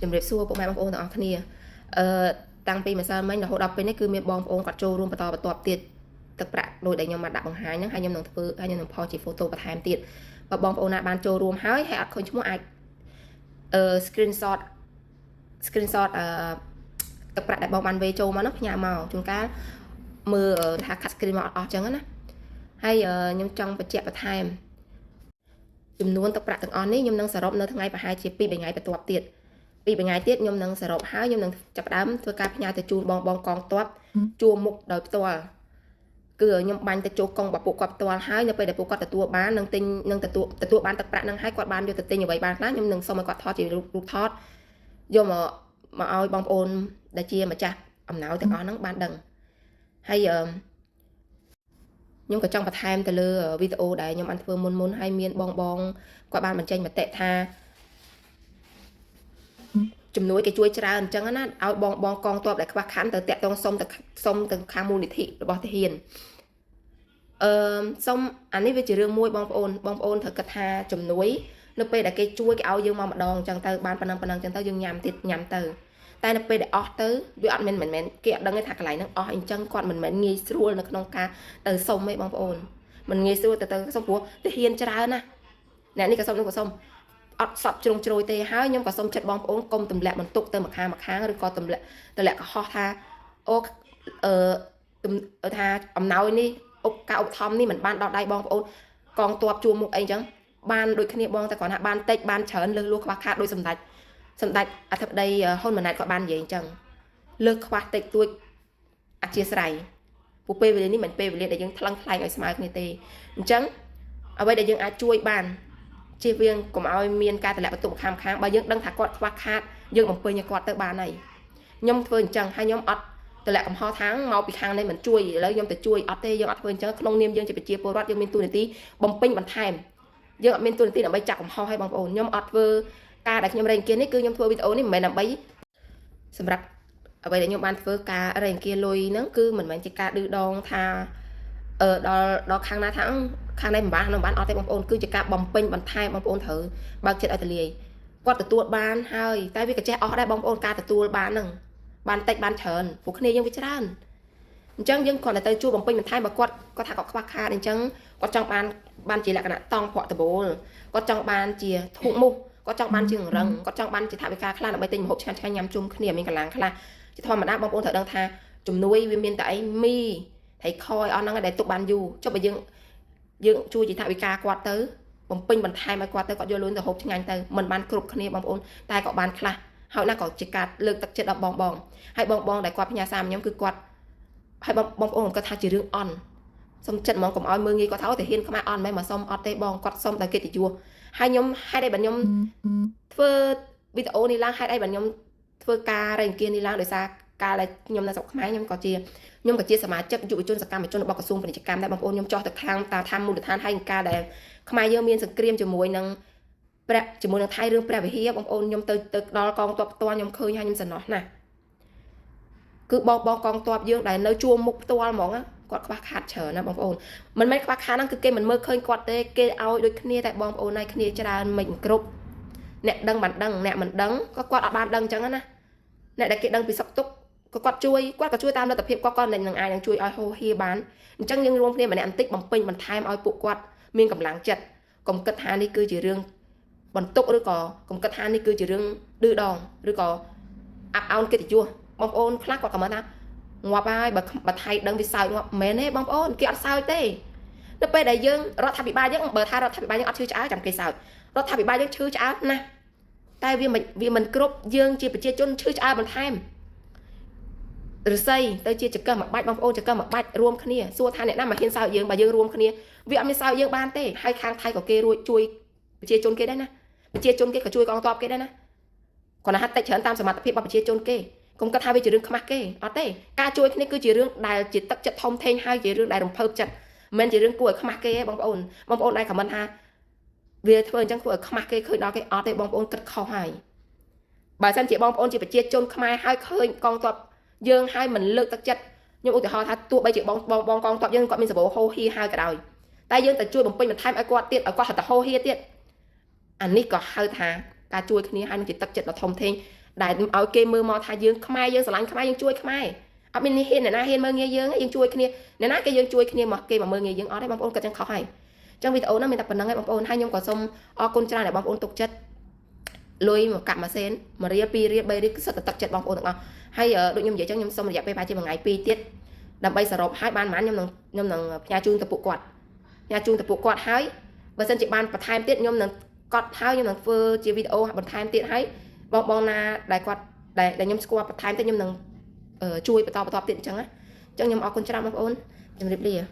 ជំរាបសួរពុកម៉ែបងប្អូនទាំងអស់គ្នាអឺតាំងពីម្សិលមិញរហូតដល់ពេលនេះគឺមានបងប្អូនគាត់ចូលរួមបន្តបន្ទាប់ទៀតទឹកប្រាក់ដោយដែលខ្ញុំបានដាក់បង្ហាញហ្នឹងហើយខ្ញុំនឹងធ្វើហើយខ្ញុំនឹង post ជា photo បន្ថែមទៀតបើបងប្អូនណាបានចូលរួមហើយហើយអត់ឃើញឈ្មោះអាចscreenshot ទឹកប្រាក់ដែលបងបានវេចូលមកនោះផ្ញើមកជួនកាលមើលថាកាត់ screen មកអត់អស់ចឹងណាហើយខ្ញុំចង់បញ្ជាក់បន្ថែមចំនួនទឹកប្រាក់ទាំងអស់នេះខ្ញុំនឹងសរុបនៅថ្ងៃប្រហែលជា2 3ថ្ងៃបន្ទាប់ទៀតពីរថ្ងៃទៀតខ្ញុំនឹងសរុបហើយខ្ញុំនឹងចាប់ផ្ដើមធ្វើការផ្ញើទៅជូនបងបងកងទ័ពជួរមុខដោយផ្ទាល់គឺខ្ញុំបាញ់ទៅចូលកងរបស់ពួកគាត់ផ្ទាល់ហើយនៅពេលដែលពួកគាត់ទទួលបាននឹងទិញនឹងទទួលទទួលបានទឹកប្រាក់នឹងហើយគាត់បានយកទៅទិញអ្វីបានខ្លះខ្ញុំនឹងសុំឲ្យគាត់ថតជារូបរូបថតយកមកមកឲ្យបងប្អូនដែលជាម្ចាស់អំណោយទាំងអស់ហ្នឹងបានដឹងហើយអឺខ្ញុំក៏ចង់បន្ថែមទៅលើវីដេអូដែលខ្ញុំបានធ្វើមុនមុនហើយមានបងបងគាត់បានបញ្ចេញមតិថាជំនួយគេជួយច្រើនអញ្ចឹងណាឲ្យបងបងកងទ័ពដែលខ្វះខាតទៅតាក់ទងសុំទៅសុំទៅខាងមូលនិធិរបស់ទាហានអឺសុំអានេះវាជារឿងមួយបងប្អូនបងប្អូនត្រូវគិតថាជំនួយនៅពេលដែលគេជួយគេឲ្យយើងមកម្ដងអញ្ចឹងទៅបានប៉ុណ្ណឹងប៉ុណ្ណឹងអញ្ចឹងទៅយើងញ៉ាំទៀតញ៉ាំទៅតែនៅពេលដែលអស់ទៅវាអត់មែនមិនមែនគេអត់ដឹងទេថាកន្លែងហ្នឹងអស់អញ្ចឹងគាត់មិនមែនងាយស្រួលនៅក្នុងការទៅសុំទេបងប្អូនមិនងាយស្រួលទៅទៅសុំព្រោះទាហានច្រើនណាស់អ្នកនេះក៏សុំនោះក៏សុំអត់សពជ្រុងជ្រោយទេហើយខ្ញុំក៏សុំចិត្តបងប្អូនកុំទម្លាក់បន្ទុកទៅម្ខាងម្ខាងឬក៏ទម្លាក់ទម្លាក់កុហកថាអូអឺថាអំណោយនេះឧបការឧបត្ថម្ភនេះមិនបានដល់ដៃបងប្អូនកងទ័ពជួរមុខអីចឹងបានដូចគ្នាបងតែគ្រាន់ថាបានតិចបានច្រើនលើសលួសខ្វះខាតដោយសម្ដេចសម្ដេចអធិបតីហ៊ុនម៉ាណែតក៏បាននិយាយអញ្ចឹងលើសខ្វះតិចតួចអធិស្ឋានព្រោះពេលវេលានេះមិនពេលវេលាដែលយើងថ្លឹងថ្លែងឲ្យស្មើគ្នាទេអញ្ចឹងអ្វីដែលយើងអាចជួយបានជៀសវាងកុំឲ្យមានការតម្លាក់បន្ទុកខាងខាងបើយើងដឹងថាគាត់ខ្វះខាតយើងបំពេញឲ្យគាត់ទៅបានហើយខ្ញុំធ្វើអញ្ចឹងហើយខ្ញុំអត់តម្លាក់កំហុសខាងមកពីខាងនេះមិនជួយឥឡូវខ្ញុំទៅជួយអត់ទេយើងអត់ធ្វើអញ្ចឹងក្នុងនាមយើងជាប្រជាពលរដ្ឋយើងមានតួនាទីបំពេញបន្ថែមយើងអត់មានតួនាទីដើម្បីចាក់កំហុសឲ្យបងប្អូនខ្ញុំអត់ធ្វើការដែលខ្ញុំរែងអង្គាសនេះគឺខ្ញុំធ្វើវីដេអូនេះមិនមែនដើម្បីសម្រាប់អ្វីដែលខ្ញុំបានធ្វើការរែងអង្គាសលុយហ្នឹងគឺមិនមែនជាការឌឺដងថាអឺដល់ដល់ខាងណាថាខាងនេះមិនបានមិនបានអត់ទេបងប្អូនគឺជាការបំពេញបន្ថែមបងប្អូនត្រូវបើកចិត្តឲ្យទលាយគាត់ទទួលបានហើយតែវាក៏ចេះអស់ដែរបងប្អូនការទទួលបានហ្នឹងបានតិចបានច្រើនព្រោះគ្នាយើងវាច្រើនអញ្ចឹងយើងគ្រាន់តែទៅជួបបំពេញបន្ថែមបើគាត់គាត់ថាគាត់ខ្វះខាតអញ្ចឹងគាត់ចង់បានបានជាលក្ខណៈតង់ប្រក់ដបូលគាត់ចង់បានជាធូបមុះគាត់ចង់បានជារឹងគាត់ចង់បានជាថវិកាខ្លះដើម្បីទិញម្ហូបឆ្ងាញ់ឆ្ងាញ់ញ៉ាំជុំគ្នាមានកន្លងខ្លះជាធម្មតាបងប្អូនត្រូវដឹងថាជំនួយវាមានតែអីមីត្រីខឲ្យអស់ហ្នឹងដែលទុកបានយូរចុះបើយើងយើងជួយជាថវិកាគាត់ទៅបំពេញបន្ថែមឲ្យគាត់ទៅគាត់យកលុយទៅហូបឆ្ងាញ់ទៅមិនបានគ្រប់គ្នាបងប្អូនតែក៏បានខ្លះហើយណាក៏ជាការលើកទឹកចិត្តដល់បងបងហើយបងបងដែលគាត់ផ្ញើសារខ្ញុំគឺគាត់ហើយបងបងប្អូនគាត់ថាជារឿងអន់សុំចិត្តហ្មងកុំឲ្យមើលងាយគាត់ថាអូតែហ៊ានខ្មែរអន់មិនមកសុំអត់ទេបងគាត់សុំតែកិត្តិយសហើយខ្ញុំហេតុអីបានខ្ញុំធ្វើវីដេអូនេះឡើងហេតុអីបានខ្ញុំធ្វើការរែងអង្គាសនេះឡើងដោយសារការដែលខ្ញុំនៅស្រុកខ្មែរខ្ញុំក៏ជាសមាជិកយុវជនសកម្មជនរបស់ក្រសួងពាណិជ្ជកម្មដែរបងប្អូនខ្ញុំចោះទៅខាងតាតាមមូលដ្ឋានហើយការដែលខ្មែរយើងមានសង្គ្រាមជាមួយនឹងព្រះជាមួយនឹងថៃរឿងព្រះវិហារបងប្អូនខ្ញុំទៅទៅដល់កងទ័ពផ្ទាល់ខ្ញុំឃើញហើយខ្ញុំសំណោះណាស់គឺបងបងកងទ័ពយើងដែលនៅជួរមុខផ្ទាល់ហ្មងគាត់ខ្វះខាតច្រើនណាបងប្អូនមិនមែនខ្វះខាតហ្នឹងគឺគេមិនមើលឃើញគាត់ទេគេឲ្យដូចគ្នាតែបងប្អូនហើយគ្នាច្រើនមិនគ្រប់អ្នកដឹងបានដឹងអ្នកមិនដឹងក៏គាត់អត់បានដឹងអញ្ចឹងណាអ្នកដែលគេដឹងពីសុខទុក្ខក៏គាត់ជួយគាត់ក៏ជួយតាមលទ្ធភាពគាត់ក៏នឹងអាចនឹងជួយឲ្យហូរហៀបានអញ្ចឹងយើងរួមគ្នាម្នាក់បន្តិចបំពេញបន្ថែមឲ្យពួកគាត់មានកម្លាំងចិត្តកុំគិតថានេះគឺជារឿងបន្ទុកឬក៏កុំគិតថានេះគឺជារឿងឌឺដងឬក៏អាប់អោនកិត្តិយសបងប្អូនខ្លះគាត់ក៏មកថាងាប់ហើយបើបើថៃដឹងវាសើចងាប់មិនមែនទេបងប្អូនគេអត់សើចទេនៅពេលដែលយើងរដ្ឋាភិបាលយើងបើថារដ្ឋាភិបាលយើងអត់ឈឺឆ្អើចាំគេសើចរដ្ឋាភិបាលយើងឈឺឆ្អើណាស់តែវាមិនគ្រប់យើងជាប្រជាជនឈឺឆ្អើបន្ថែមរស័យទៅជាចង្កឹះមួយបាច់បងប្អូនចង្កឹះមួយបាច់រួមគ្នាសួរថាអ្នកណាមកហ៊ានសើចយើងបើយើងរួមគ្នាវាអត់មានសើចយើងបានទេហើយខាងថៃក៏គេរួចជួយប្រជាជនគេដែរណាប្រជាជនគេក៏ជួយកងទ័ពគេដែរណាគ្រាន់តែហាត់តិចច្រើនតាមសមត្ថភាពរបស់ប្រជាជនគេកុំគិតថាវាជារឿងខ្មាស់គេអត់ទេការជួយគ្នាគឺជារឿងដែលជាទឹកចិត្តធំធេងហើយជារឿងដែលរំភើបចិត្តមិនមែនជារឿងគួរឲ្យខ្មាស់គេទេបងប្អូនបងប្អូនដែល comment ថាវាធ្វើអញ្ចឹងគួរឲ្យខ្មាស់គេឃើញដល់គេអត់ទេបងប្អូនគិតខុសហើយបើសិនជាបងប្អូនជាប្រជាជនខ្មែរហើយឃើញកងទ័ពយើងហើយមិនលើកទឹកចិត្តខ្ញុំឧទាហរណ៍ថាទោះបីជាបងបងបងកងទ័ពយើងគាត់មានសបោហោហៀហើយក៏ដោយតែយើងទៅជួយបំពេញបន្ថែមឲ្យគាត់ទៀតឲ្យគាត់ហត់ទៅហោហៀទៀតអានេះក៏ហៅថាការជួយគ្នាហើយនឹងជាទឹកចិត្តដ៏ធំធេង ដែលឲ្យគេមើលមកថាយើងខ្មែរយើងស្រឡាញ់ខ្មែរយើងជួយខ្មែរអត់មាននេះហ៊ានអ្នកណាហ៊ានមើលងាយយើងយើងជួយគ្នាអ្នកណាគេយើងជួយគ្នាមកគេមកមើលងាយយើងអត់ទេបងប្អូនគិតចឹងខុសហើយចឹងវីដេអូហ្នឹងមានតែប៉ុណ្្នឹងឯងបងប្អូនហើយខ្ញុំក៏សូមអរគុណច្រើនដែលបងប្អូនទុកចិត្តលុយមកកាក់មួយសេន1រៀល2រៀល3រៀលគឺសិតតែទឹកចិត្តបងប្អូនទាំងអស់ហើយដូចខ្ញុំនិយាយចឹងខ្ញុំសូមរយៈពេលប្រហែលជាមួយថ្ងៃពីរទៀតដើម្បីសរុបឲ្យបានប៉ុន្មានខ្ញុំនឹងផ្ញើជូនទៅពួកគាត់ផ្ញើជូនទៅពួកគាត់ហើយបើសិនជាបានបន្ថែមទៀតខ្ញុំនឹងកត់ហើយខ្ញុំនឹងធ្វើជាវីដេអូបន្ថែមទៀតហើយបងបងណាដែលគាត់ដែលដែលខ្ញុំស្គាល់បន្ថែមទៀតខ្ញុំនឹងជួយបន្តបន្តទៀតអញ្ចឹងណាអញ្ចឹងខ្ញុំអរគុណច្រើនបងប្អូនជម្រាបលា។